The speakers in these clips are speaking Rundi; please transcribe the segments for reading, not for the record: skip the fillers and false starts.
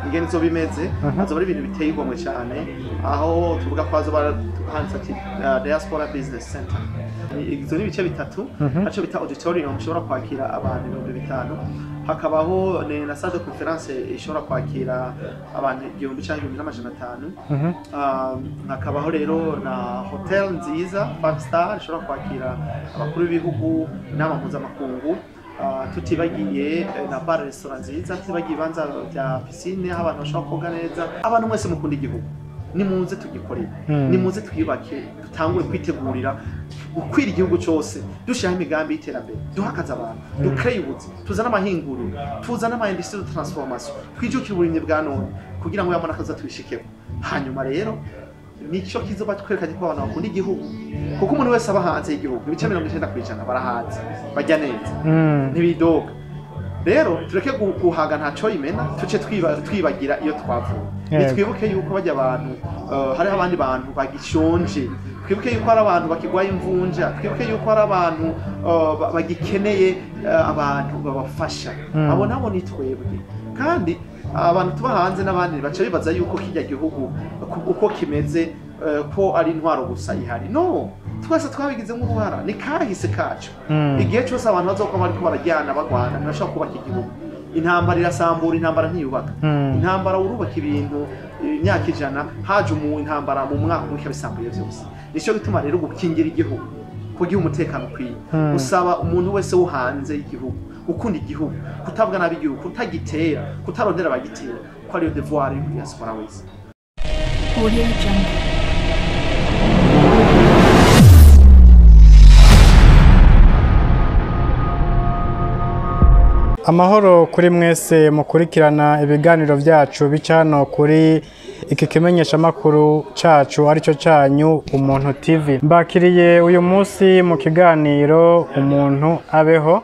Ingene izoba imeze, azoba ari ibintu biteye igomwe cyane, aho tuvuga ko hazoba handitse ati Diaspora Business Center. Izo ni ibice bitatu. Haco bita auditorium ishobora kwakira abantu 5000, hakabaho na salle de conférence ishobora kwakira abantu 1000 cyangwa 1500. Hakabaho rero na hotel nziza 5 star ishobora kwakira abakuru b'ibihugu n'ama mpuzamakungu. Tutibagiye na bar restaurant nziza, tutibagiye ibibanza bya piscine aho abantu bashobora koga neza. Abantu mwese mukunda igihugu, nimuze tugikorere, nimuze twiyubake, dutangure kwitegurira gukwira igihugu cyose, dushyiraho imigambi y'iterambere, duhakaza abantu, dukreye ubuzi, tuzane amahinguriro, tuzane ama industrie de transformation, twijukire uburimyi bwa none kugira ngo yamara akaza tubishikeko. Hanyuma rero nicyo kizoba twerekanye ko abantu bakunda igihugu, kuko umuntu wese aba hanze y'igihugu, ibice 90% barahanze, bajya neza, ntibidoga. Rero tureke guhaga ntaco imena, tuce twibagira iyo twavuye. Nitwibuke yuko bajya abantu, hariho abandi bantu bagishonje, twibuke yuko hari abantu bakigwaye imvunja, twibuke yuko hari abantu bagikeneye abantu babafasha. Abo nabo ni twebwe. Kandi abantu tuba hanze n'abandi baca bibaza yuko kijya gihugu uko kimeze ko ari intwaro gusa ihari. No, twese twabigizemo uruhara, ni kahise kacu. Igihe cyose abantu bazokoma ariko barajyana bagwana, ntibashobora kubaka igihugu. Intambara irasambura, intambara ntiyubaka. Intambara urubaka ibintu imyaka 100, haje intambara mu mwaka umwe ikabisambuye byose. Nicyo gituma rero gukingira igihugu, kugira umutekano ukwiye, usaba umuntu wese wo hanze y'igihugu gukunda igihugu, kutabwa nabi igihugu, kutagitera, kutarondera abagitera, ko ariyo devoir y'umu diaspora wese. Audio Jungle. Amahoro kuri mwese mukurikirana ibiganiro byacu bicano kuri iki kimenyesha makuru cacu arico canyu Umuntu TV. Mbakiriye uyu munsi mu kiganiro Umuntu Abeho,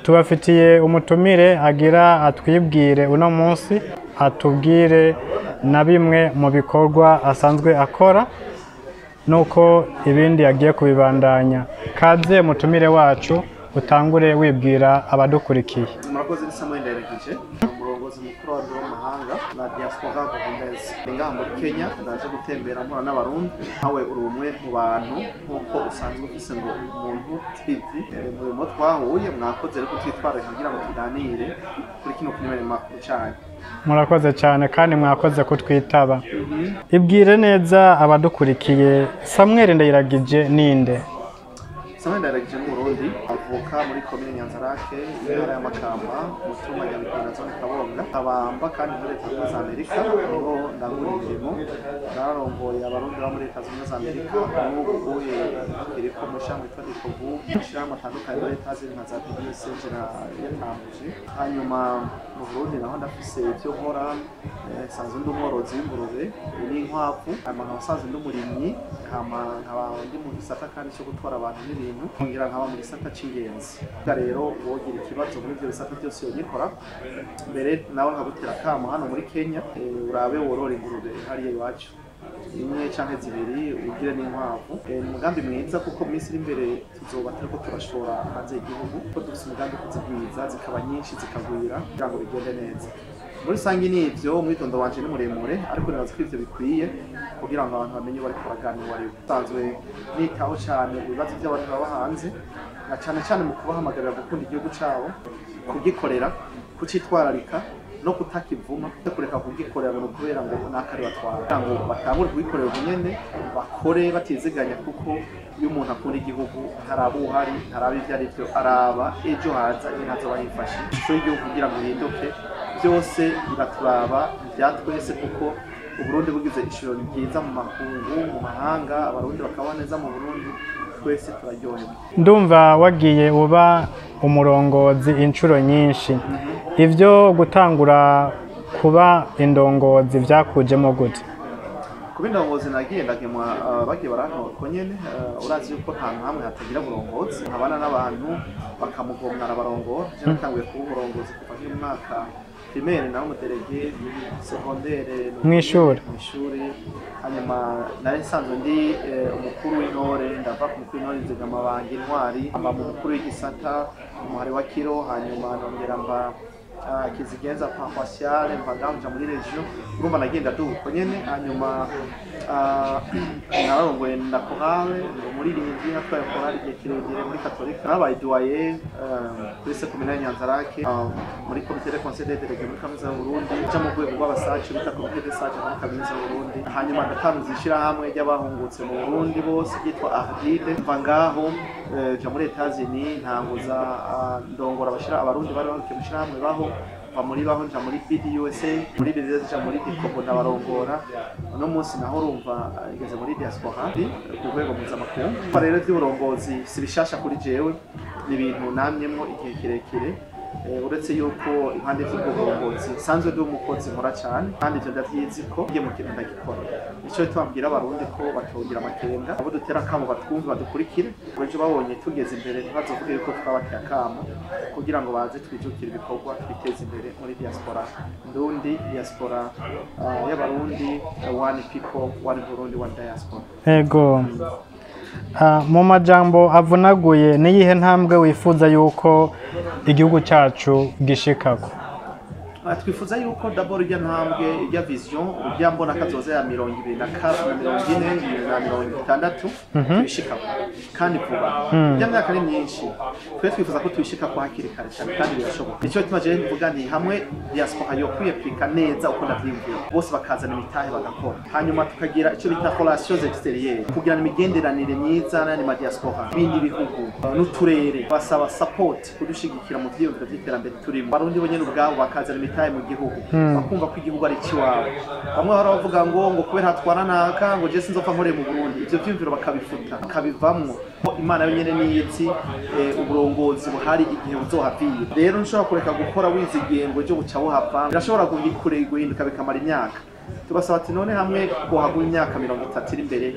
tubafitiye umutumire agira atwibwire uno munsi, atubwire na bimwe mu bikorwa asanzwe akora nuko ibindi yagiye kubibandanya. Kaze mutumire wacu, utangure wibwira abadukurikiye. Murakoze. Ni Samuel Ndayiragije, umurongozi mukuru wa mahanga na diaspora burundaise ngaha muri Kenya. Ndaje gutembera mpura n'abarundi, nawe uri umwe mu bantu nk'uko usanzwe ufise ngo Umuntu TV. Mu twahuye mwakoze rero kutwitwararika kugira ngo tuganire kuri kino kinyamakuru cyanyu. Murakoze cyane kandi mwakoze kutwitaba. Ibwire neza abadukurikiye, Samuel Ndayiragije ninde? Samuel Ndayiragije mu Burundi, avuka muri komine Nyanzarake, intara ya Makamba, umutumba Nyabikura, zone Kabonga. Abamba kandi muri Leta Zunze za Amerika, niho ndangura imirimo. Nararongoye abarundi bo muri Leta Zunze za Amerika, n'ubu uye kiriko mu shami witwa Dikovu, amashirahamwe atandukanye muri Leta ziri nka za PDSG na yatambuje. Hanyuma mu Burundi naho ndafise ivyo nkora, nsanzwe ndi umworozi w'ingurube n'inkwavu, hanyuma nkaba nsanzwe ndi umurimyi, hama nkaba ndi mu gisata kandi cyo gutwara abantu n'ibintu, nkongera nkaba mu gisata c'ingenzi. Rero wogira ikibazo muri ivyo bisata byose yogikora. Mbere nawe nkagutera akamo hano muri Kenya, urabe worora ingurube hariya iwacu, imwe canke zibiri, ugire n'inkwavu. Ni umugambi mwiza kuko mu minsi iri imbere tuzoba turiko turashora hanze y'igihugu, kuko dufise umugambi wo kuzigwiza zikaba nyinshi zikagwira kugira ngo bigende neza. Muri rusange ni ivyo. Umwitondo wanje ni muremure, ariko nibaza ko ivyo bikwiye kugira ngo abantu bamenye bariko baraganira uwo ari we. Nsanzwe nitaho cane ibibazo by'abantu baba hanze, na cane cane mu kubahamagarira gukunda igihugu cabo, kugikorera, kucitwararika no kutakivuma, kureka kugikorera ngo kubera ngo nakari batwara, kugira ngo batangure kugikorera ubunyene, bakore batiziganya, kuko iyo umuntu akunda igihugu ntaraba uhari, ntaraba ivyo ari vyo, araba ejo haza ingene hazoba hifashe. Ishusho y'igihugu kugira ngo ihinduke, byose biraturaba, ibya twese, kuko Uburundi bugize ishusho ryiza mu makungu, mu mahanga, abarundi bakabaho neza mu Burundi, twese turaryoherwa. Ndumva wagiye uba umurongozi inshuro nyinshi. Ivyo gutangura kuba indongozi vyakujemo gute? Kuba indongozi nagiye ndagemwa, bagiye barantora uko nyene. Urazi yuko nta hamwe hatagira uburongozi, nkabana n'abantu bakamugomwa arabarongora. Je natanguye kuba umurongozi kuva nkiri mu mwaka primaire, naho umudelege secondaire Mw'ishure. Mw'ishure. Hanyuma nari nsanzwe ndi umukuru w'intore, ndava ku mukuru w'intore nzigamabanga intwari, mba mu mukuru w'igisata umuhari wa kiro, hanyuma nongera mba kizigenza paroissiale, mva ngaho nja muri région. Urumva nagenda duko nyene. Hanyuma nararongoye na chorale, ndi umuririmbyi, natwaye chorale igihe kirekire muri katolika, nabaye doyen kuri sekominari Nyanzarake, muri comité de conseil des délégués muri kaminuza y'Uburundi, nja mu rwego rw'aba sages bita comité de sages muri kaminuza y'Uburundi. Hanyuma ndatanguza ishirahamwe ry'abahungutse mu Burundi bose ryitwa Ardide. Mva ngaho nja muri Etats-Unis, ntanguza ndongora abashira abarundi bari bahukiye mu shirahamwe baho. Mva muri baho nja muri BDUSA, muri BDUSA nja muri Dikobo, ndabarongora. Uno munsi naho urumva ngeze muri diaspora ku rwego mpuzamakungu. Rero ivy'uburongozi si bishasha kuri jewe, ni ibintu namyemwo igihe kirekire. Uretse yuko impande z'ubwo burongozi nsanzwe ndi umukozi, nkora cyane, kandi ivyo ndavyizi ko ngiye mu kintu ndagikora. Nico tubabwira abarundi ko batogira amakenga, abo dutera akamo batwumve, badukurikire. Ejo babonye tugeze imbere ntibazovuge yuko twabateye akamo, kugira ngo baze twijukire ibikorwa, twiteze imbere muri diaspora ndundi, diaspora y'abarundi, one people, one Burundi, one diaspora. Ego. Mu majambo avunaguye, niyihe ntambwe wifuza yuko igihugu cyacu gishikako? Twifuza yuko d'abord ijya ntambwe, ijya vision, ujya mbona kazoza ya 20 na 40 na 60 tubishikako kandi vuba. Ijya myaka ni myinshi, twe twifuza ko tubishikako hakiri kare cyane, kandi birashoboka. Nicyo gituma jewe mvuga nti hamwe diaspora yo kwiyapurika neza uko ndavyiyumvira, bose bakazana imitahe bagakora, hanyuma tukagira icyo bita relations extérieures, kugirana imigenderanire myiza n'ayandi ma diaspora, ibindi bihugu n'uturere, basaba support, kudushigikira mu vyiyumviro vy'iterambere turimo. Abarundi bo nyene ubwabo bakazana imitahe mu gihugu, bakumva ko igihugu ari ikiwabo. Bamwe bahora bavuga ngo kubera hatwara naka, ngo je sinzopfa nkoreye mu Burundi. Ivyo vyiyumviro bakabifuta, bakabivamwo. Ko Imana yonyene niyizi uburongozi buhari igihe buzohavira. Rero ntushobora kureka gukora wizigiye ngo ejo buca buhava. Birashobora guhinduka bikamara imyaka. Tubasaba ati none hamwe kohaguma imyaka 30 iri imbere,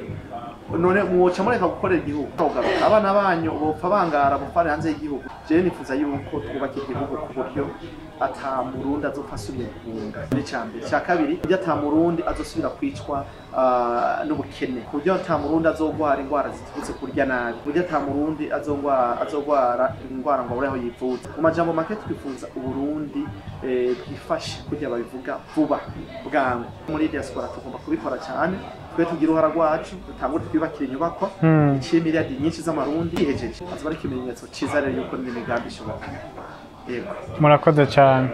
none mwoca mureka gukorera igihugu, kugaruka abana banyu bopfa bangara, bopfa hanze y'igihugu? Jewe nifuza yuko twubaka igihugu ku buryo ata murundi azopfa asubiye guhunga. Ni ca mbere. Ca kabiri, buryo ata murundi azosubira kwicwa n'ubukene, ku buryo ata murundi azogwara ingwara ziturutse kurya nabi, ku buryo ata murundi azogwara ingwara ngo abure aho yivuza. Mu majambo make, twifuza Uburundi bwifashe kurya babivuga vuba bwangu. Muri diaspora tugomba kubikora cyane, twe tugira uruhara rwacu, dutangure twiyubakire inyubakwa iciye miliyardi nyinshi z'amarundi, yihejeje azoba ari ikimenyetso ciza rero yuko n'imigambi ishoboka. Yego. Murakoze cyane.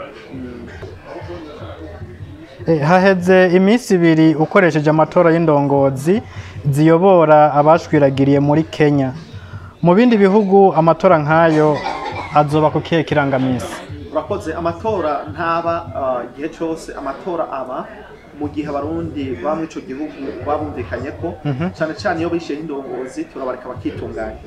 Haheze iminsi 2 ukoresheje amatora y'indongozi ziyobora abashwiragiriye muri Kenya. Mu bindi bihugu amatora nk'ayo azoba ku kihe kirangamisi? Urakoze. Amatora ntaba igihe cyose. Amatora aba mu gihe abarundi baba muri ico gihugu babumvikanye ko, cyane cyane iyo bishiyeho indongozi, turabareka bakitunganya.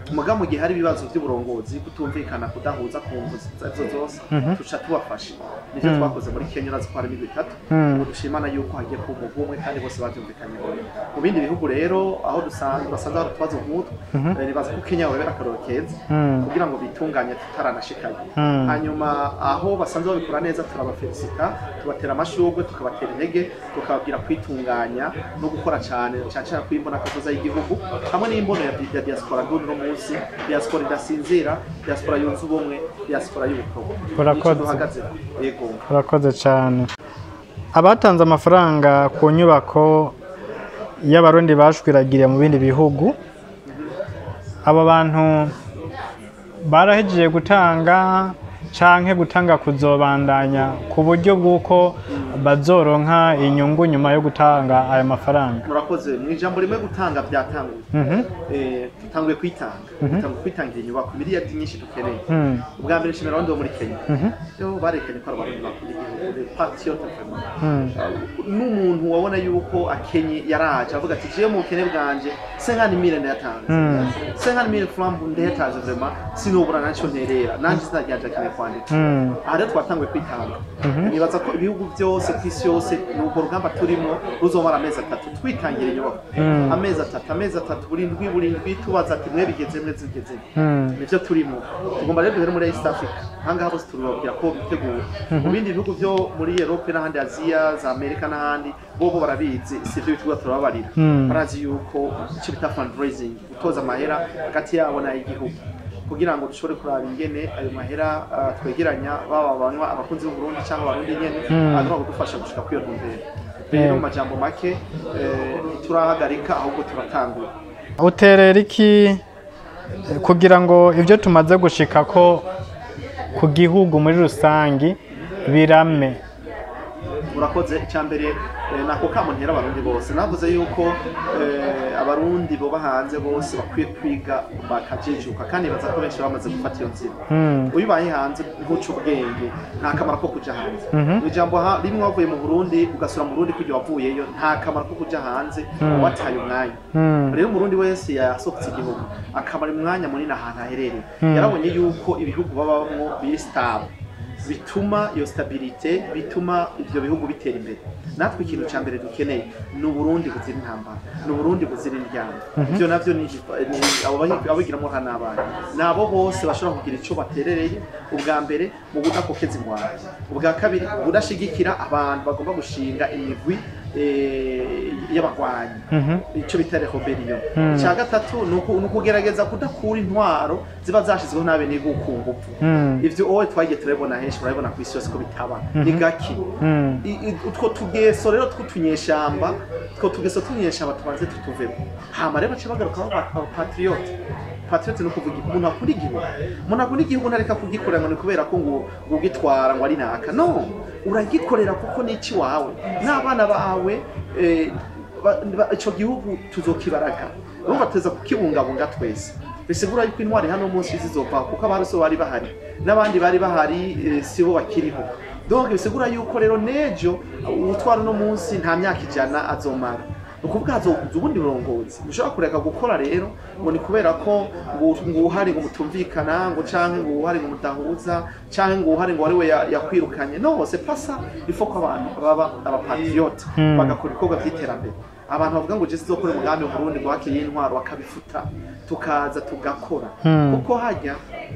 Mugabo mu gihe hari ibibazo by'uburongozi, kutumvikana, kudahuza ku mvu izo zose, tuca tubafasha. Nivyo twakoze muri Kenya. Urazi ko hari imigwi itatu. Ubu dushimana yuko hagiye kuba umugwi umwe kandi bose bavyumvikanyeho. Mu bindi bihugu rero aho dusanzwe basanze hari utubazo nk'utwo, nibaza ko Kenya bobera akarorero keza kugira ngo bitunganye tutaranashikayo. Hanyuma aho basanzwe babikora neza turabafelicita, tubatera amashurwe, tukabatera intege, tukababwira kwitunganya no gukora cyane cyane cyane kuri imbona kazoza y'igihugu hamwe n'imbono ya diaspora ndundi. No munsi diaspora idasinzira, diaspora yunze ubumwe, diaspora y'ubukorwa. Urakoze. Nico duhagazeho, yego. Urakoze cyane. Abatanze amafaranga ku nyubako y'abarundi bashwiragiriye mu bindi bihugu, abo bantu barahejeje gutanga canke gutanga kuzobandanya ku buryo bw'uko bazoronka inyungu nyuma yo gutanga ayo mafaranga? Murakoze. Mu ijambo rimwe, gutanga byatanguye. Dutanguye kwitanga, dutanguye kwitangira inyubako, miliyardi nyinshi dukeneye. Ubwa mbere nshimira abandi bo muri Kenya, yo barekanye ko ari abarundi bakunda igihugu, les patriotes vraiment. N'umuntu wabona yuko akenye yaraje avuga ati jewe mu bukene bwanje 50 000 ndayatanze, 50 000 francs ndayatanze, vraiment sinobura naco nterera nanje, izina ryanje akeneye kwandika. Aha rero twatanguye kwitanga. Nibaza ko ibihugu byose ku isi yose ni urwo rugamba turimo, ruzomara amezi 3 twitangira inyubako. Amezi 3, amezi 3, buri ndwi, buri ndwi tubaza ati mwe bigeze, mwe zigeze. Nivyo turimo. Tugomba rero duhere muri East Africa, ahangaha bose turababwira ko biteguye. Mu bindi bihugu byo muri Europe n'ahandi, Aziya, za Amerika n'ahandi, bobo barabizi, si ibyo bitugwa turababarira. Barazi yuko icyo bita fundraising, gutoza amahera hagati yabo n'ay'igihugu. Kugira ngo dushobore kuraba ingene ayo mahera twegeranya, baba banywa abakunzi b'Uburundi cyangwa Abarundi nyene, agomba kudufasha gushika kuri iyo ntumbero. Rero mu majambo make, ntiturahagarika, ahubwo turatangura. Uterera iki kugira ngo ibyo tumaze gushika ko ku gihugu muri rusangi birame? Urakoze. Icya mbere, nako kamo ntera Abarundi bose, navuze yuko Abarundi boba hanze bose bakwiye kwiga bakajijuka, kandi baza ko benshi bamaze gufata iyo nzira. Uyu ubaye hanze ntuce ubwenge, nta kamaro ko kuja hanze. Mu ijambo rimwe, wavuye mu Burundi ugasura mu Burundi kujya wavuyeyo, nta kamaro ko kuja hanze, wataye umwanya. Rero Umurundi wese yasohotse igihugu akamara umwanya munini ahantu aherereye, yarabonye yuko ibihugu babamwo biri stable, bituma iyo stabilité, bituma ivyo bihugu bitera imbere. Natwe ikintu ca mbere dukeneye ni Uburundi buzira intambara, ni Uburundi buzira indyano. Ivyo navyo ni abo abigiramo uruhara n'abana, ni abo bose bashobora kugira ico baterereye. Ubwa mbere, mu kudakokeza ingwano; ubwa kabiri, kudashigikira abantu bagomba gushinga imigwi y'abagwanyi, icyo bita rébellion. Icya gatatu ni ukugerageza kudakura intwaro ziba zashizweho n'abenegihugu ku ngufu. Ivyo owe twagiye turabibona henshi, murabibona ku isi yose ko bitaba, ni gake. Utwo tugeso rero tw'utunyeshamba, utwo tugeso tw'utunyeshamba tubanze tutuvemo, hama rero bace bagaruka baba abapatriote. Patriote ni ukuvuga umuntu akunda igihugu. Umuntu akunda igihugu ntareka kugikorera ngo ni kubera ko ngo ugitwara ngo ari naka. No uragikorera kuko ni iwawe n'abana bawe. Ico gihugu tuzokibaraga, urumva tuza kukibungabunga twese. Bisigura yuko intwari hano munsi zizova, kuko abaruso bari bahari n'abandi bari bahari sibo bakiriho. Donc bisigura yuko rero nejo utwara uno munsi nta myaka 100 azomara, ni ukuvuga hazoza ubundi burongozi. Mushobora kureka gukora rero ngo ni kubera ko ngo uhari ngo mutumvikana, ngo canke ngo uhari ngo mudahuza, canke ngo uhari ngo ari we yakwirukanye. No, c'est pas ça. Il faut ko abantu baba abapatriote, bagakora ibikorwa vy'iterambere. Abantu bavuga ngo je sizokora umugambi mu Burundi ngo hakiriye intwaro, bakabifuta, tukaza tugakora, kuko hajya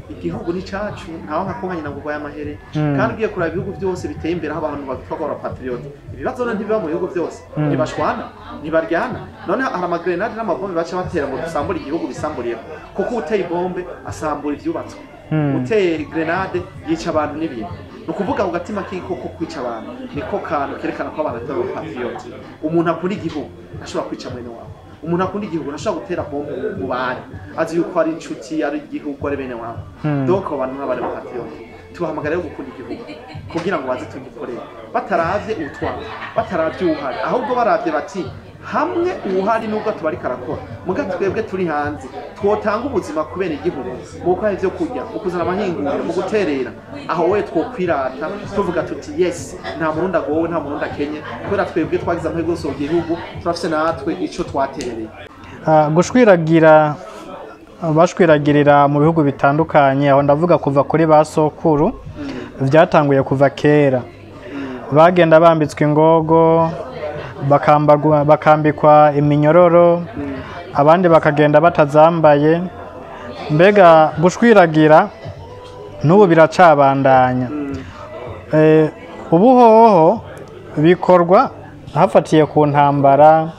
igihugu ni cacu, ntawe nka konka nyina ngo urwaye amahere. Kandi ugiye kuraba ibihugu byose biteye imbere aho abantu batwa ko abapatriote, ibibazo none ntibiba mu bihugu byose? Ntibashwana, ntibaryana. None hari amagrenade n'amabombe baca batera ngo dusambure igihugu bisamburiyeho? Kuko uteye ibombe asambura ivyubatswe, uteye grenade yica abantu n'ibintu. Ni ukuvuga ku gatima k'iko ko kwica abantu niko kantu kerekana ko abantu atari abapatriote. Umuntu akunda igihugu ashobora kwica mwene wabo, umuntu akunda igihugu ntashobora gutera bombe mu bantu azi yuko ari inshuti, ari igihugu, ari bene wabo. Donc abo bantu n'abari abapatriote, tubahamagara rero gukunda igihugu kugira ngo baze tugikorere, bataravye utwara, bataravye uwuhari, ahubwo baravye bati hamwe uwuhari nubwo tubariko arakora, muga twebwe turi hanze twotanga ubuzima kubera igihugu, mu gukora ivyo kurya, mu kuzana amahinguriro, mu guterera. Aho we twokwirata tuvuga tuti yes, nta Murundi agowe, nta Murundi akenye, kubera twebwe twagize amahirwe yose mu gihugu, turafise natwe ico twaterereye. Gushwiragira, bashwiragirira mu bihugu bitandukanye, aho ndavuga kuva kuri ba sokuru, byatanguye kuva kera. Bagenda bambitswe ingogo, bakambikwa iminyororo, abandi bakagenda batazambaye. Mbega gushwiragira n'ubu biracabandanya? Ubu hoho bikorwa hafatiye ku ntambara,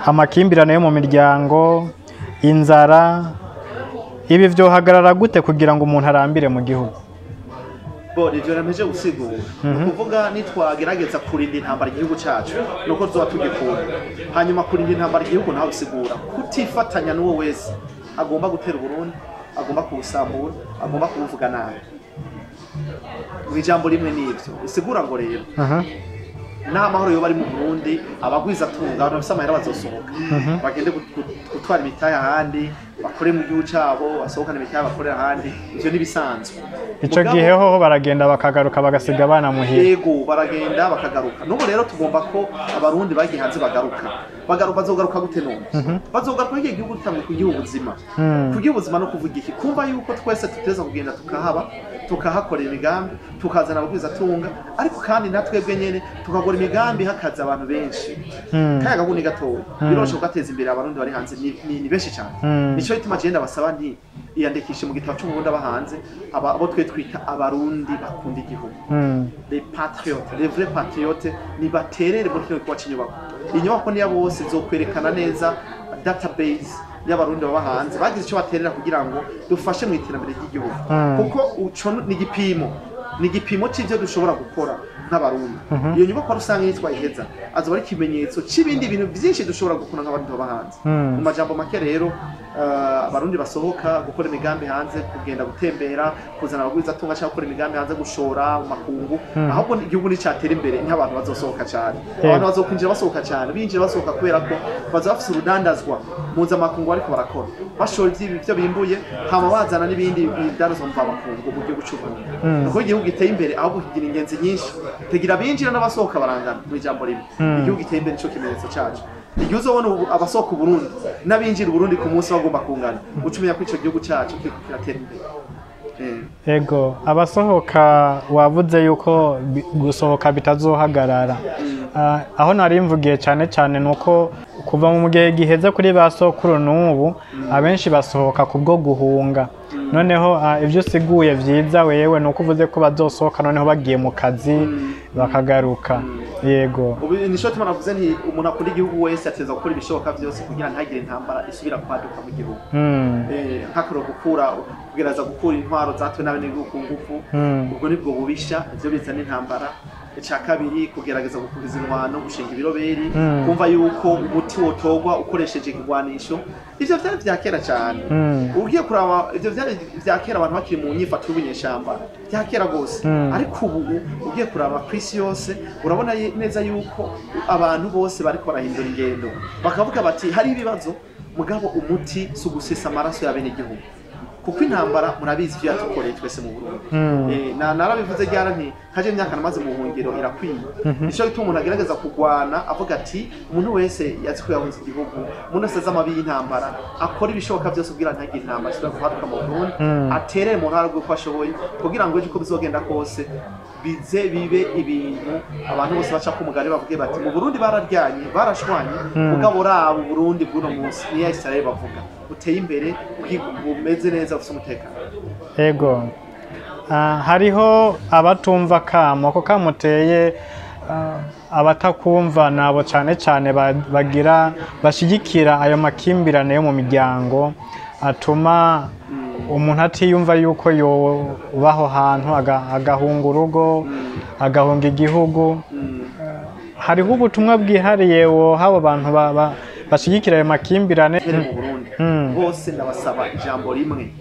amakimbirane yo mu miryango, inzara. Ibi vyohagarara gute kugira ngo umuntu arambire mu gihugu? Bo ivyo nameje gusigura, ni ukuvuga nitwagerageza kurinda intambara igihugu cacu, nuko tuzoba tugikunda. Hanyuma kurinda intambara igihugu naho bisigura kutifatanya n'uwo wese agomba gutera Uburundi, agomba kuwusambura, agomba kubuvuga nabi. Mu ijambo rimwe n'ivyo bisigura ngo rero n'aho amahoro yoba ari mu Burundi, abagwizatunga, abantu bafise amahera bazosohoka bagende gutwara imitahe ahandi, bakore mu gihugu cabo, basohokane imitahe bakorera ahandi. Ivyo n'ibisanzwe. Ico gihe hoho baragenda bakagaruka, bagasiga abana muhira. Yego, baragenda bakagaruka. N'ubu rero tugomba ko Abarundi bagiye hanze bagaruka. Bagaruka, bazogaruka gute none? Bazogaruka igihe igihugu gitanguye kugiha ubuzima. Kugiha ubuzima no kuvuga iki? Kumva yuko twese tuteza kugenda tukahaba, tukahakorera imigambi, tukazana abagwizatunga, ariko kandi natwebwe nyene tukagora imigambi, hakaza abantu benshi. Kaya gahugu ni gatoya, biroroshe kugateza imbere. Abarundi bari hanze ni benshi cyane. Nico gituma je ndabasaba nti Iyandikishe mu gitabo c'Umurundi aba hanze, abo twe twita Abarundi bakunda igihugu, les patriotes, les vrais patriotes, nibaterere muri kino gikorwa c'inyubako. Inyubako niya bose, izokwerekana neza database y'Abarundi baba hanze bagize icyo baterera kugira ngo dufashe mu iterambere ry'igihugu, kuko ico ni igipimo c'ivyo dushobora gukora nk'Abarundi. Iyo nyubako rusange nitwayiheza, azoba ari ikimenyetso c'ibindi bintu byinshi dushobora gukora nk'Abarundi baba hanze. Mu majambo make rero, Abarundi basohoka gukora imigambi hanze, kugenda gutembera, kuzana abagwizatunga cyangwa gukora imigambi hanze, gushora mu makungu, ahubwo igihugu nicatera imbere niho abantu bazosohoka cyane. Abantu bazokwinjira basohoka cyane, binjira basohoka, kubera ko baza bafise urudandazwa mpuzamakungu bariko barakora, bashora ivyo bimbuye, hama bazana n'ibindi bidandazwa mvamakungu mu gihugu c'Uburundi. Nuko igihugu giteye imbere ahubwo kigira ingenzi nyinshi, kigira abinjira n'abasohoka barangana. Mu ijambo rimwe, igihugu giteye imbere nico kimenyetso cacu. Igihe uzobona ubu abasohoka Uburundi n'abinjira Uburundi ku munsi bagomba kungana, uca umenya ko ico gihugu cacu kiriko kiratera imbere. Ego, abasohoka wavuze yuko gusohoka bitazohagarara. Aho nari mvugiye cyane cyane nuko kuva mu gihe giheze kuri ba sokuru n'ubu, abenshi basohoka kubwo guhunga. Noneho ibyo usiguye vyiza wewe nuko uvuze ko bazosohoka noneho bagiye mu kazi bakagaruka. Yego. Ubu nico tuma navuze nti umuntu akunda igihugu wese ateza gukora ibishoboka byose kugira ntagire intambara isubira kwaduka mu gihugu. Nk'akarorero, kugerageza gukura intwaro zatuwe n'abenegihugu ku ngufu, ubwo nibwo bubisha, ivyo bizana intambara. Icya kabiri, kugerageza gukubiza intwano, gushinga ibiroberi, kumva yuko umuti wotogwa ukoresheje ikigwanisho, ivyo vyari vya kera cyane. Ugiye kuraba, ivyo vyari vya kera abantu bakiri mu nyifato y'ubunyeshamba, vya kera gose. Ariko ubu ugiye kuraba ku isi yose, urabona neza yuko abantu bose bariko barahindura ingendo, bakavuga bati hari ibibazo, mugabo umuti si ugusesa amaraso y'abenegihugu, kuko intambara murabizi ibyo yatukoreye twese mu Burundi. Na narabivuze ryara nti kaje imyaka namaze mu buhungiro irakwiye. Nico gituma umuntu agerageza kugwana avuga ati umuntu wese yazi ko yahunze igihugu, umuntu wese azi amabi y'intambara, akora ibishoboka byose kugira ntagire intambara isubira kuhaduka mu Burundi, aterere mu ntara rw'uko ashoboye, kugira ngo ejo uko bizogenda kose bize bibe ibintu abantu bose baca ku mugani bavuge bati mu Burundi bararyanye, barashwanye, mugabo raba Uburundi bw'uno munsi, niyo Israel bavuga buteye imbere, bumeze neza, bufite umutekano. Ego. Hariho abatumva kamo ko kamuteye, abatakumva nabo cyane cyane bagira bashigikira ayo makimbirane yo mu miryango atuma umuntu atiyumva yuko yobaho hantu, agahunga urugo, agahunga igihugu. Hariho ubutumwa bwihariye woha abo bantu bashigikira ayo makimbirane? Mbere mu Burundi bose ndabasaba ijambo rimwe: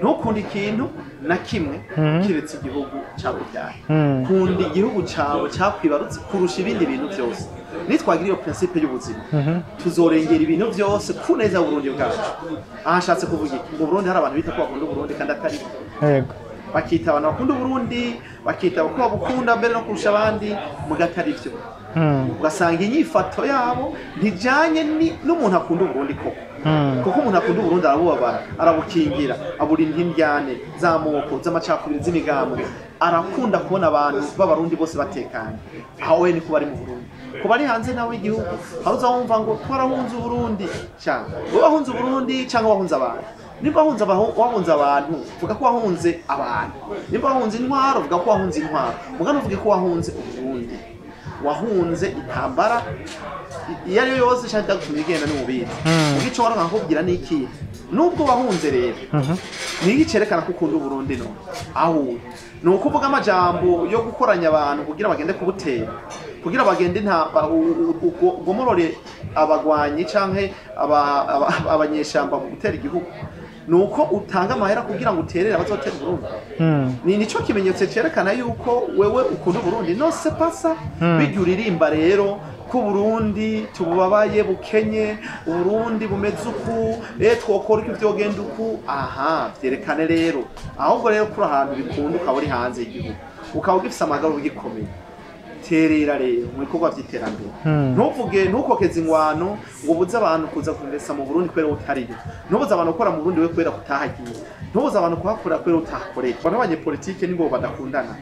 ntukunde ikintu na kimwe kiretse igihugu cyakubyaye. Kunda igihugu cyawe cyakwibarutse kurusha ibindi bintu byose. Nitwagira iyo principe y'ubuzima, tuzorengera ibintu byose ku neza y'Uburundi bwacu. Aha nshatse kuvuga iki? Mu Burundi hari abantu bita ko bakunda Uburundi kandi atari bo. Bakita abantu bakunda Uburundi, bakita ko babukunda mbere no kurusha abandi, mugatari byo. Ugasanga inyifato yabo ntijanye n'umuntu akunda Uburundi koko, kuko umuntu akunda Uburundi arabubabara, arabukingira, aburinda indyane z'amoko, z'amacakubiri, z'imigambwe. Arakunda kubona abantu b'Abarundi bose batekanye. Aho we ni kuba ari mu Burundi. Kuba ari hanze nawe igihugu, hari uza wumva ngo twarahunze Uburundi. Cyangwa wowe wahunze Uburundi cyangwa wahunze abantu? Nimba wahunze abantu, vuga ko wahunze abantu. Nimba wahunze intwaro, vuga ko wahunze intwaro. Mugabo uvuge ko wahunze Uburundi, wahunze intambara iyo ari yo yose cyangwa itagutumye igenda n'umubizi. Ubwo ico wari nkakubwira ni iki? Nubwo wahunze rero, ni iki cerekana ko ukunda Uburundi? None aho ni ukuvuga amajambo yo gukoranya abantu kugira bagende kubutera, kugira bagende intambara, ugomorore abagwanyi canke abanyeshamba mu gutera igihugu? Ni uko utanga amahera kugira ngo uterere abazotera Uburundi? Ni nico kimenyetso cerekana yuko wewe ukunda Uburundi? Non, c'est pas ça. Bijya uririmba rero ko Burundi tububabaye, bukenye, Uburundi bumeze uku, twokora uko vyogenda uku, aha vyerekane rero. Ahubwo rero kuri ahantu bikunda, ukaba uri hanze y'igihugu, ukaba ugifise amagara ugikomeye, terera rero mu bikorwa vy'iterambere. Ntuvuge, ntukokeze ingwano ngo ubuze abantu kuza kumesa mu Burundi kubera utariyo. Ntubuze abantu gukora mu Burundi we kubera kutahagiye. Ntubuze abantu kuhakorera kubera utahakorera. Abantu b'abanyepolitike nibo badakundana,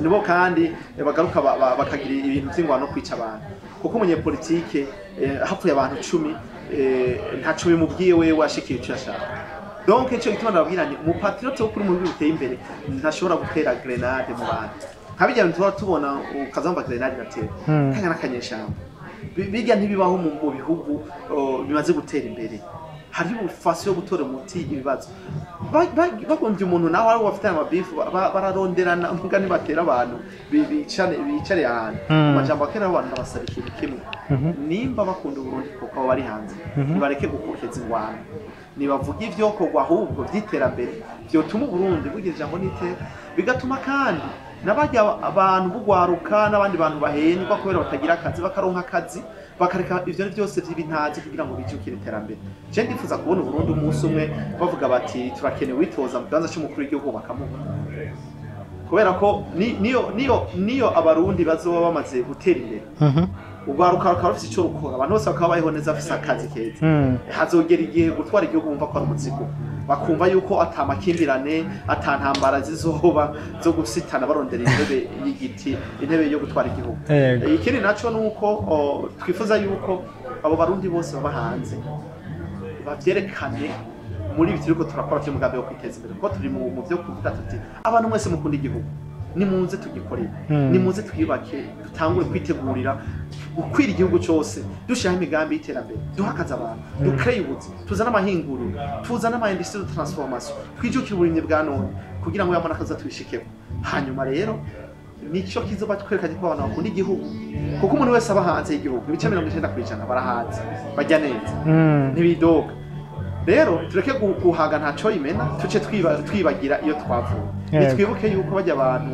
nibo kandi bagaruka bakagira ibintu vy'ingwano no kwica abantu, kuko umunyepolitike hapfuye abantu 10, ntaco bimubwiye, wewe washikiye ico yashaka. Donc ico gituma ndababwira nti umupatriote wo kuri mu bihugu biteye imbere ntashobora gutera grenade mu bantu, nka bijya bintu tuba tubona ukazamva grenade iratera kanya n'akanyeshamba. Bijya ntibibaho mu bihugu bimaze gutera imbere. Hari ubufasi yo gutora umuti ibibazo. Bagombye umuntu nawe ari bafite amabifu bararonderana, muga ntibatera abantu bicare ahantu. Mu majambo akera abantu ndabasaba ikintu kimwe: nimba bakunda Uburundi kuko abo bari hanze, nibareke gukokeza ingwano, nibavuga ivyokorwa ahubwo vy'iterambere vyotuma Uburundi bugira ijambo n'iteka, bigatuma kandi n'abarya abantu bugwaruka n'abandi bantu bahendwa kubera batagira akazi bakaronka akazi, bakareka ivyo byose vy'ibintazi kugira ngo bijukire iterambere. Je ndifuza kubona Uburundi umunsi umwe bavuga bati turakeneye witoza mu kibanza c'umukuru w'igihugu, bakamuha, kubera ko niyo Abarundi bazoba bamaze gutera imbere, urwaruka rukaba rufise ico rukora, abantu bose bakaba babayeho neza, bafise akazi keza, hazogera igihe gutwara igihugu bumva ko ari umuzigo, bakumva yuko ata makimbirane, ata ntambara zizoba zo gusitana barondera intebe y'igiti, intebe yo gutwara igihugu. Ikindi naco ni uko twifuza yuko abo Barundi bose baba hanze bavyerekane muri ibi turiko turakora vy'umugambi wo kwiteza imbere, kuko turi mu vyo kuvuga tuti abantu mwese mukunda igihugu, nimuze tugikorere, nimuze twiyubake, dutangure kwitegurira gukwira igihugu cyose, dushyiraho imigambi y'iterambere, duhakaze abantu, dukreye ubuzi, tuzane amahinguriro, tuzane ama industrie de transformation, twijukire uburimyi bwa none kugira ngo yamana akaza tubishikeho. Hanyuma rero nicyo kizoba twerekanye ko abantu bakunda igihugu, kuko umuntu wese aba hanze y'igihugu, ibice 90% barahanze, bajya neza, ntibidoga. Rero tureke guhaga ntaco imena, tuce twibagira iyo twavuye. Nitwibuke yuko bajya abantu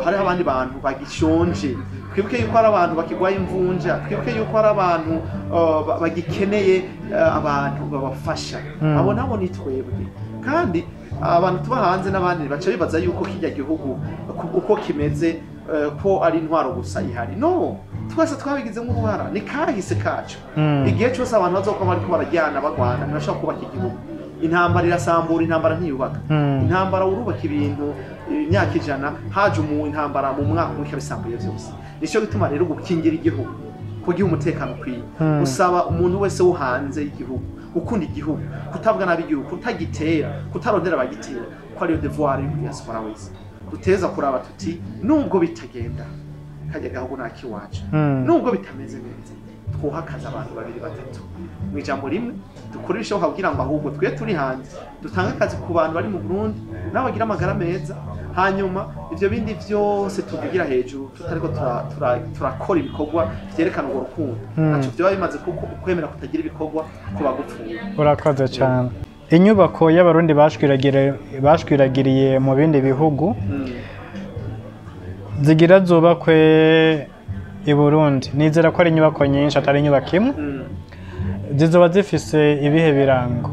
hariho abandi bantu bagishonje, twibuke yuko hari abantu bakigwaye imvunja, twibuke yuko hari abantu bagikeneye abantu babafasha. Abo nabo ni twebwe. Kandi abantu tuba hanze n'abandi baca bibaza yuko kijya gihugu uko kimeze ko ari intwaro gusa ihari. No twese twabigizemo uruhara, ni kahise kacu. Igihe cyose abantu bazokuba bariko barajyana bagwana, ntibashobora kubaka igihugu. Intambara irasambura, intambara ntiyubaka. Intambara urubaka ibintu imyaka 100, haje umu intambara mu mwaka umwe ikabisambuye byose. Nicyo gituma rero gukingira igihugu, kugiha umutekano ukwiye, usaba umuntu wese wo hanze y'igihugu gukunda igihugu, kutavuga nabi igihugu, kutagitera, kutarondera abagitera, ko ariyo devoir yo diaspora wese. Duteza kuraba tuti nubwo bitagenda kajya gahugu nakiwacu, nubwo bitameze neza, twuhakaza abantu babiri batatu. Mu ijambo rimwe, dukore ibishoboka kugira ngo ahubwo twe turi hanze dutange akazi ku bantu bari mu Burundi nabo bagira amagara meza. Hanyuma ivyo bindi vyose tuvugira hejuru tutariko turakora ibikorwa vyerekana urwo rukundo, ntaco vyoba bimaze, kuko ukwemera kutagira ibikorwa kuba gupfuye. Urakoze cyane. Inyubako y'Abarundi bashwiragiriye mu bindi bihugu zigira zubakwe i Burundi, nizera ko ari inyubako nyinshi, atari inyubako imwe, zizoba zifise ibihe birango?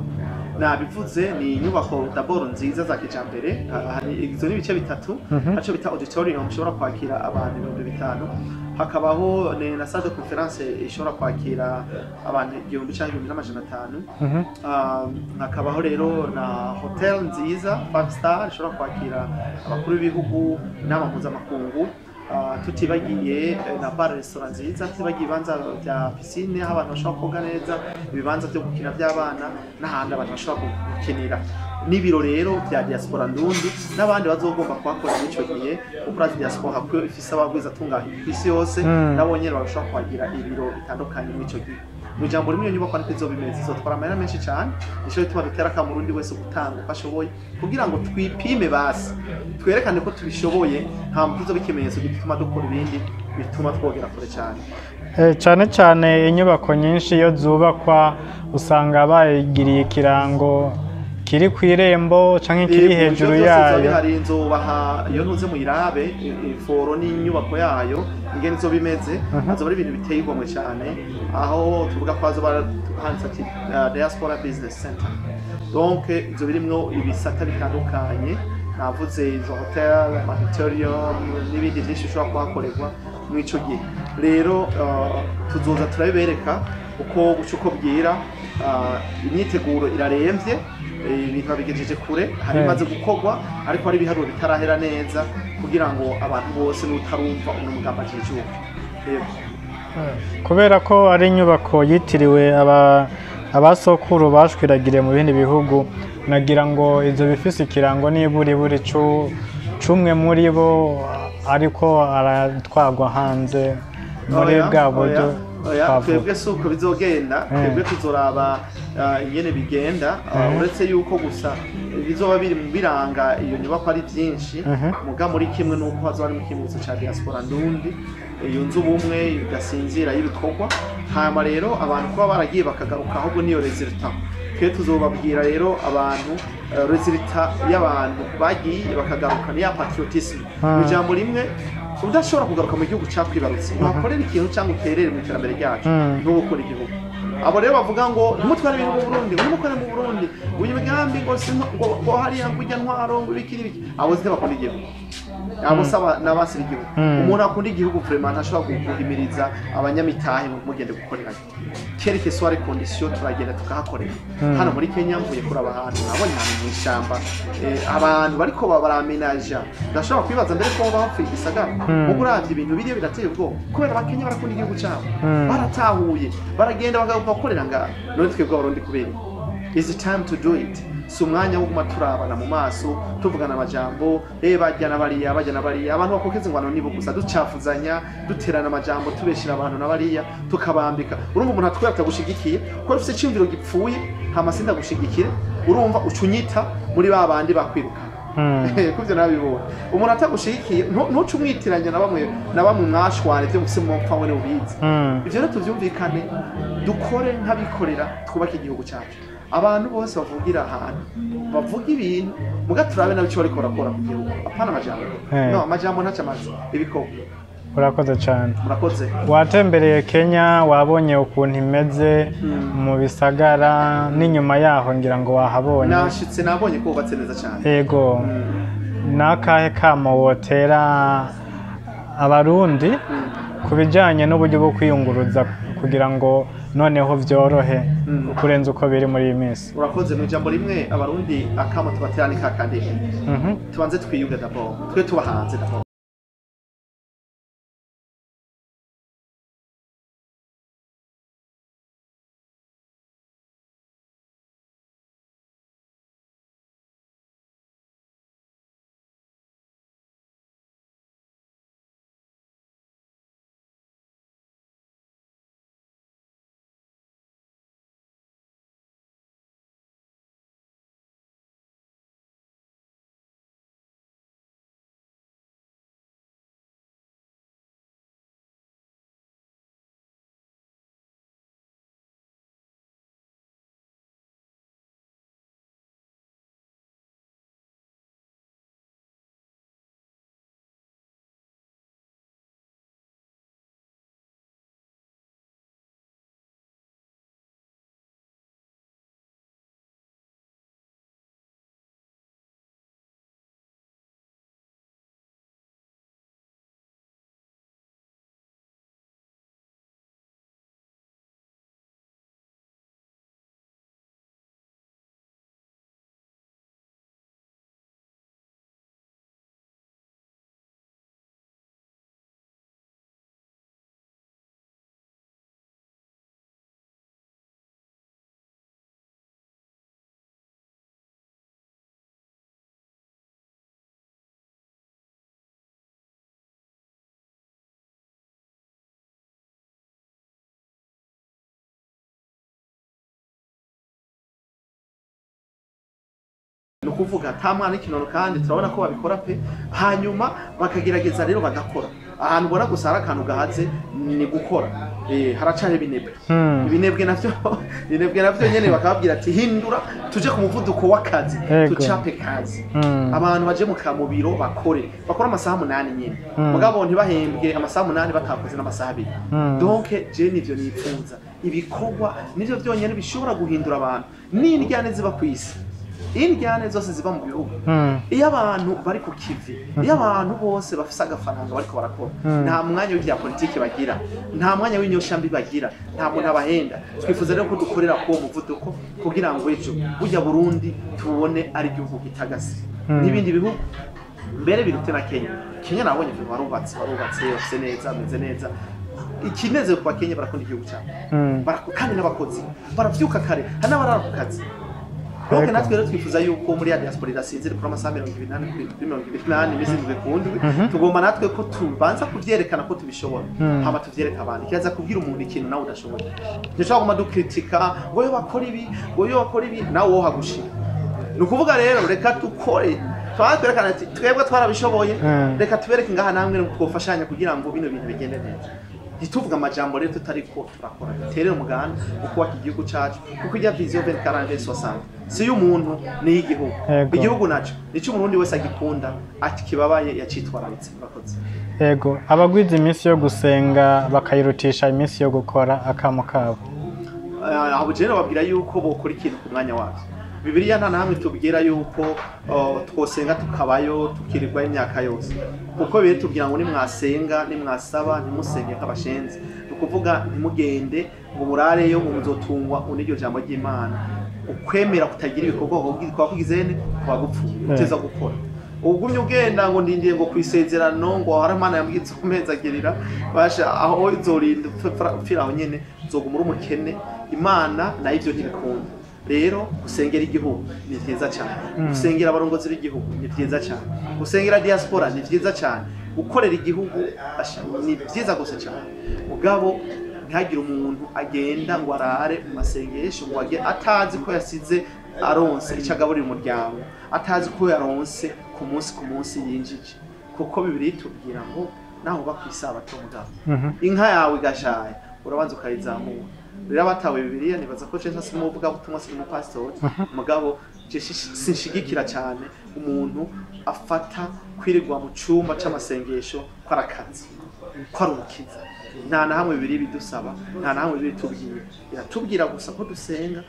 Nabivuze, ni inyubako d'abord nziza za kijambere. Hari izo n'ibice bitatu. Haco bita auditorium ishobora kwakira abantu 5000, hakabaho na salle de conférence ishobora kwakira abantu 1000 canke 1500. Hakabaho rero na hotel nziza five star ishobora kwakira abakuru b'ibihugu, inama mpuzamakungu. Tutibagiye na bar restaurant nziza, tutibagiye ibibanza bya piscine aho abantu bashobora koga neza, ibibanza byo gukina by'abana n'ahandi abantu bashobora gukinira, n'ibiro rero bya diaspora ndundi n'abandi bazogomba kuhakora muri ico gihe, kuko urazi diaspora ko ifise abagwiza tunga ku isi yose, nabo nyene bashobora kuhagira ibiro bitandukanye muri ico gihe. Mu ijambo rimwe, iyo nyubako niko izoba imeze, izotwara amahera menshi cyane. Nico gituma dutera akamo Umurundi wese gutanga uko ashoboye kugira ngo twipime, basi twerekane ko tubishoboye, nta kizoba ikimenyetso gituma dukora ibindi bituma twogera kure cyane. Cyane cyane inyubako nyinshi iyo zubakwa usanga bayigiriye ikirango kiri ku irembo canke kiri Yego, hejuru ivyo byose biba yayo. bihari. Nzobaha iyo ntuze muyirabe iforo n'inyubako yayo ingene izoba imeze. Azoba ari ibintu biteye igomwe cyane, aho tuvuga ko hazoba handitse ati Diaspora Business Center. Donc izo birimwo ibisata bitandukanye navuze, izo hotel, auditorium n'ibindi byinshi bishobora kuhakorerwa muri ico gihe. Rero tuzoza turabibereka uko buca uko bwira. Imyiteguro iraremvye, ibintu babigejeje kure, hari ibimaze gukorwa, ariko hari ibiharuro bitarahera neza kugira ngo abantu bose n'utarumva uno mugambi ajijuke. Yego. Kubera ko ari inyubako yitiriwe abasokuru bashwiragiriye mu bindi bihugu, Nagira ngo ivyo bifise ikirango niburi cumwe muri bo ariko aratwagwa hanze muri Oya, bwa buryo oya, oya, twavuga. Twebwe si uko bizogenda. Twebwe tuzoraba ingene bigenda, uretse yuko gusa bizoba biri mu biranga iyo nyubakwa ari byinshi. Muga muri kimwe nuko hazoba harimo ikimenyetso ca diaspora ndundi yunze ubumwe igasinzira y'ibikorwa. Hanyuma rero abantu kuba baragiye bakagaruka, ahubwo niyo résultat. Twe tuzobabwira rero abantu, résultat y'abantu bagiye bakagaruka ni ya patriotisme. Mu ijambo rimwe, udashobora kugaruka mu gihugu cakwibarutse wakorera ikintu cyangwa uterere mu iterambere ryacu, ntuba ukora igihugu. Abo rero bavuga ngo ntimutware ibintu mu Burundi, ngo ntimukore mu Burundi, ngo uyu migambi ngo ngo hariya ngo ujya ntwaro ngo ibiki n'ibiki, abo zite bakunda igihugu, abo saba n'abasi b'igihugu. Umuntu akunda igihugu vraiment ntashobora guhimiriza abanyamitahe ngo mugende gukorerayo, quelle que soit les conditions. Turagenda tukahakorera. Hano muri Kenya mvuye kuraba ahantu, nabonye ahantu mu ishyamba, abantu bariko baramenaja, ndashobora kwibaza mbere ko bapfuye igisagara. Mugo uravye ibintu biriyo birateye ubwoba, kubera abakenya barakunda igihugu cyabo, baratahuye, baragenda bagakorera ngaha. None twebwe Abarundi kubera iki? Is time to do it. Si umwanya wo guma turabana mu maso, tuvugana amajambo, bajya na bariya, bajya na bariya. Abantu bakokeza ingwano nibo gusa, ducafuzanya, duterana amajambo, tubeshera abantu na bariya, tukabambika. Urumva umuntu atwera atagushigikiye kuko ufite iciyumviro gipfuye, hama sindagushigikire, urumva ucunyita muri ba bandi bakwiruka. Kuvyo nabibonye, umuntu atagushigikiye ntuce umwitiranya na bamwe na bamwe mwashwana, ivyo mufise mupfa we ubizi. Ivyo rero tuvyumvikane, dukore nk'abikorera, twubake igihugu cyacu. Abantu bose bavugira ahantu bavuga ibintu, muga turabe nabo icyo bariko barakora ku gihugu, apana amajambo. No, amajambo ntaco amaze, ibikorwa. Urakoze cyane. Murakoze. Watembereye Kenya, wabonye ukuntu imeze mu bisagara n'inyuma yaho, ngira ngo wahabonye. Nashitse, nabonye ko wubatse neza cyane. Yego. N'akahe kamo wotera Abarundi ku bijyanye n'uburyo bwo kwiyunguruza kugira ngo noneho byorohe kurenza uko biri muri iyi minsi? Urakoze. Mu ijambo rimwe, Abarundi akamo tubatera ni kakandi: tubanze twiyunge d'abord, twe tuba hanze d'abord. Ni ukuvuga nta mwana w'ikinono, kandi turabona ko babikora pe. Hanyuma bakagerageza rero bagakora. Ahantu ubona gusa hari akantu gahatse ni gukora. Haracari ibinebwe. Ibinebwe navyo nyene bakababwira ati hindura tuje ku muvuduko w'akazi, tucape kazi. Abantu baje mu biro bakore, bakore amasaha 8 nyene, mugabo ntibahembwe amasaha 8 batakoze n'amasaha 2. Donc je nivyo nipfuza, ibikorwa nivyo vyonyene bishobora guhindura abantu n'indyane ziba kw'isi, indyane zose ziba mu bihugu. Iyo abantu bari ku kivi, iyo abantu bose bafise agafaranga bariko barakora, nta mwanya w'ivya politiki bagira, nta mwanya w'inyoshambi bagira, nta muntu abahenda. Twifuza rero ko dukorera k'uwo muvuduko kugira ngo ejo burya Burundi tubone ari igihugu gitagase n'ibindi bihugu, mbere birute na Kenya. Kenya nabonye ibintu barubatse, barubatse, bafise neza, bameze neza. Ikinezero ku Bakenya, barakunda igihugu cyabo. Kandi n'abakozi baravyuka kare, hari n'abarara ku kazi. Donc natwe rero twifuza yuko muri ya diaspora idasinzira kuri amasaha 28 kuri 28 imisi 7 ku ndwi, tugomba natwe ko tubanza kuvyerekana ko tubishobora, hama tuvyereka abantu. Kiraza kubwira umuntu ikintu nawe udashoboye. Ntidushobora kuguma dukritika ngo yo bakora ibi, ngo yo bakora ibi, nawe wohagushira. Ni ukuvuga rero reka dukore, twerekana ati twebwe twarabishoboye, reka tubereke ngaha namwe twofashanya kugira ngo bino bintu bigende neza. Ntituvuge amajambo rero tutariko turakora, duterere umuganda wo kubaka igihugu cacu, kuko ijya vision 2040 si y'umuntu, ni iy'igihugu. Igihugu naco nico umurundi wese agikunda, akibabaye, yacitwararitse. Murakoze. Yego, abagwiza iminsi yo gusenga bakayirutisha iminsi yo gukora, akamo kabo? Aho je babwira yuko bokora ikintu ku mwanya wabyo. Bibiliya nta na hamwe tubwira yuko twosenga tukabayo tukirirwa imyaka yose, kuko biri tubwira ngo nimwasenga, nimwasaba, ntimusenge nk'abashenzi. Ni ukuvuga ntimugende ngo murareyo ngo muzotungwa n'iryo jambo ry'Imana. Ukwemera kutagira ibikorwa kuba kugizene kuba gupfuye, uteza gukora. Ugumye ugenda ngo ndindiye ngo kwisezerano ngo hari Imana yambwiye izompezagirira, basha aho izorinda upfira aho nyene, uzoguma uri umukene. Imana nayo ivyo ntibikunda. Rero gusengera igihugu ni vyiza cyane, gusengera abarongozi b'igihugu ni vyiza cyane, gusengera diaspora ni vyiza cyane, gukorera igihugu ni vyiza gose cyane. Mugabo ntihagire umuntu agenda ngo arare mu masengesho ngo age atazi ko yasize aronse icyo agaburira umuryango, atazi ko yaronse ku munsi ku munsi yinjije, kuko Bibiliya itubwira ngo naho uba kw'isabato mugabo inka yawe igashaya urabanza ukayizamura. Rero abatawe Bibiliya nibaza ko je ntasi muvuga butumwa, si umupasitori, mugabo je sinshigikira cyane umuntu afata kwirirwa mu cumba c'amasengesho ko arakazi, ko ari umukiza. Nta na hamwe Bibiliya bidusaba, nta na hamwe Bibiliya itubwira. Iratubwira gusa ko dusenga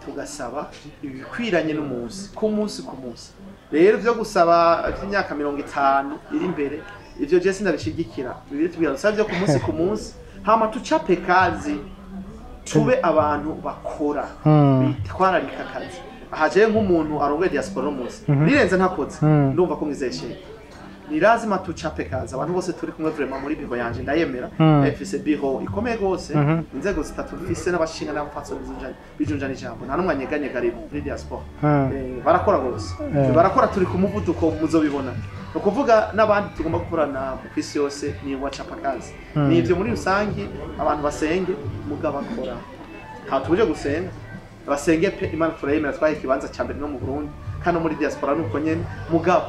tugasaba ibikwiranye n'umunsi ku munsi ku munsi. Rero vyo gusaba vy'imyaka 50 iri imbere, ivyo je sindabishigikira. Bibiliya itubwira dusaba vyo ku munsi ku munsi, hama tucape kazi, tube abantu bakora, bitwararika akazi. Aha jewe nk'umuntu arongoye diaspora no munsi nirenze ntakoze, ndumva ko mwizesheye. Ni lazima tucape kazi. Abantu bose turi kumwe vraiment muri biro yanje ndayemera, mfise biro ikomeye gose, inzego zitatu mfise n'abashinga n'abapfatsoni bijunjana ijambo, nta n'umwe anyeganyega ari muri diaspora. Barakora gose, barakora, turi ku muvuduko muzobibona. Ni ukuvuga n'abandi tugomba gukorana ku isi yose ni wacapa kazi. Ni ivyo muri rusangi, abantu basenge mugabo bakora. Nta tuje gusenga, basenge pe, Imana turayemera, twaye ikibanza ca mbere no mu Burundi kandi no muri diaspora nuko nyene, mugabo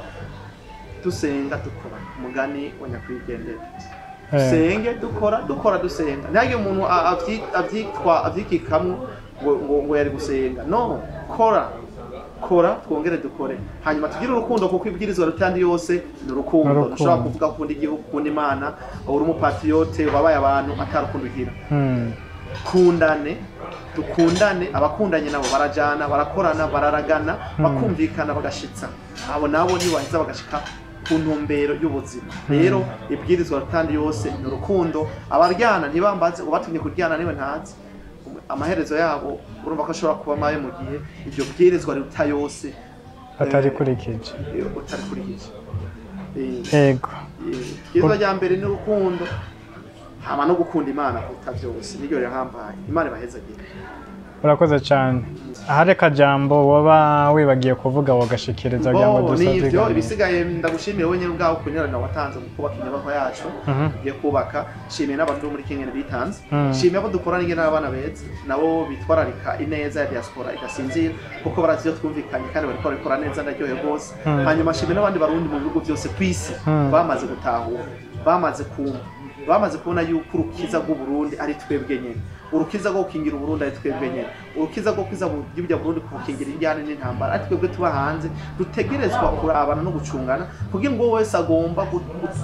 dusenga dukora umugani wa nyakwigendera. Dusenge dukora, dukora dusenga. Ntihagire umuntu avyitwa avyikikamwo ngo yari gusenga. No, kora kora twongere dukore, hanyuma tugire urukundo, kuko ibwirizwa rutandi yose ni urukundo. Ntushobora kuvuga ko ukunda igihugu, ukunda Imana, uri umupatriote wabaye abantu atarukundo ugira. Kundane, dukundane, abakundanye nabo barajana, barakorana, bararagana, bakumvikana, bagashitsa. Abo nabo ntibaheza bagashika ku ntumbero y'ubuzima. Rero ibwirizwa rutandi yose ni urukundo. Abaryana ntibambaze, ubatumye kuryana niwe ntazi amaherezo yabo, urumva ko ashobora kuba mabi mu gihe iryo bwirizwa riruta yose atarikurikije. Utarikurikije. Yego. Ibwirizwa rya mbere ni urukundo, hama no gukunda Imana kuruta vyose, niryo rirahambaye. Imana ibahezagire. Urakoze cyane. Ahari akajambo waba wibagiye kuvuga wagashikiriza kugira ngo Bo, dusoze nivyo ikiganiro? Ibisigaye ndagushimira wenyine ubwawe kunyurana watanze mu kubaka inyubako yacu ugiye kubaka. Shimiye n'abantu bo muri Kenya bitanze, shimiye ko dukorana ingene n'abana beza nabo bitwararika ineza ya diaspora igasinzira, kuko barazi iyo twumvikanye kandi bariko barabikora neza, ndaryohewe rwose. Hanyuma shimiye n'abandi barundi mu bihugu byose ku isi bamaze gutahura, bamaze kumva, bamaze kubona yuko urukiza rw'Uburundi ari twebwe nyene, urukiza rwo gukingira Uburundi ari twebwe nyene, urukiza rwo kwiza igihugu Burundi kubukingira injyane n'intambara ari twebwe tuba hanze. Dutegerezwa kurabana no gucungana kugira ngo wese agomba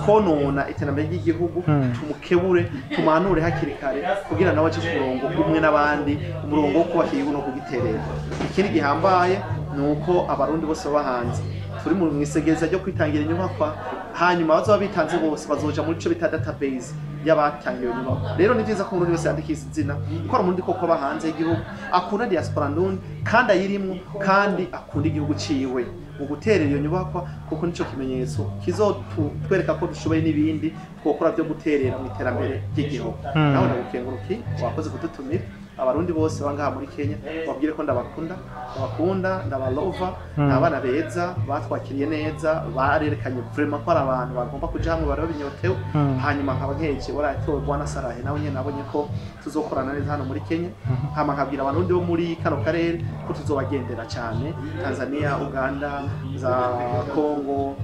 konona iterambere ry'igihugu tumukebure, tumuhanure hakiri kare kugira nawe ace ku murongo umwe n'abandi, umurongo wo kubaka igihugu no kugiterera. Ikindi gihambaye ni uko abarundi bose baba hanze turi mu mwisegeza ryo kwitangira inyubakwa, hanyuma bazoba bitanze bose bazoja muri ico bita database y'abatangiwe inyubakwa. Rero ni vyiza ko umurundi wese yandikisha izina, ko ari umurundi koko aba hanze y'igihugu, akunda diaspora ndundi kandi ayirimwo, kandi akunda igihugu ciwe mu guterera iyo nyubakwa, kuko nico kimenyetso kizotwereka ko dushoboye n'ibindi twokora vyo guterera mu iterambere ry'igihugu. Nawe ndagukenguruki wakoze kudutumira. Abarundi bose bangaha muri Kenya, babwire ko ndabakunda, ndabakunda, ndabalova. Ni abana beza, batwakiriye neza, barerekanye vraiment ko ari abantu bagomba kuja hamwe, bari babinyotewe. Hanyuma nkaba nkeje waratowe Bwana Sarahe, nawe nyene nabonye ko tuzokorana neza hano muri Kenya. Hama nkabwira abarundi bo muri kano karere ko tuzobagendera cyane: Tanzania, Uganda, za Congo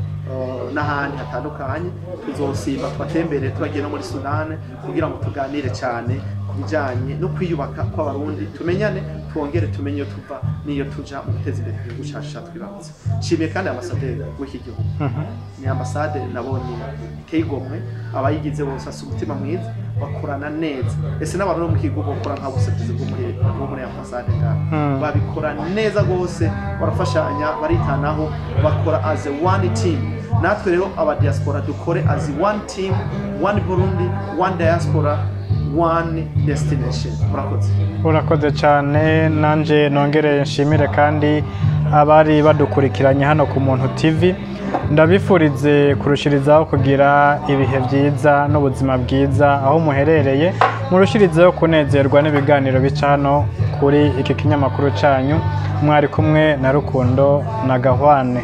n'ahandi hatandukanye. Tuzosimba tubatembere, tubagiye no muri Sudani kugira ngo tuganire cyane ku bijyanye no kwiyubaka kw'Abarundi, tumenyane, twongere tumenye iyo tuva n'iyo tuja mu guteza imbere igihugu cyacu cyatwibarutse. Nshimiye kandi ambasaderi w'iki gihugu. Ni ambasade nabonye iteye igomwe, abayigize bose bafite umutima mwiza, bakorana neza. Ese n'abantu bo mu kigo bakora nka buserukizi bwo muri ambasade ngaha babikora neza rwose, barafashanya, baritanaho, bakora as a one team. Natwe rero aba diaspora dukore as one team, one Burundi, one diaspora, one destination. Murakoze. Urakoze cyane. Nanjye nongere nshimire kandi abari badukurikiranye hano ku Muntu TV. Ndabifurize kurushirizaho kugira ibihe byiza n'ubuzima bwiza aho muherereye, murushirizeho kunezerwa n'ibiganiro bica hano kuri iki kinyamakuru cyanyu. Mwari kumwe na Rukundo na Gahwane.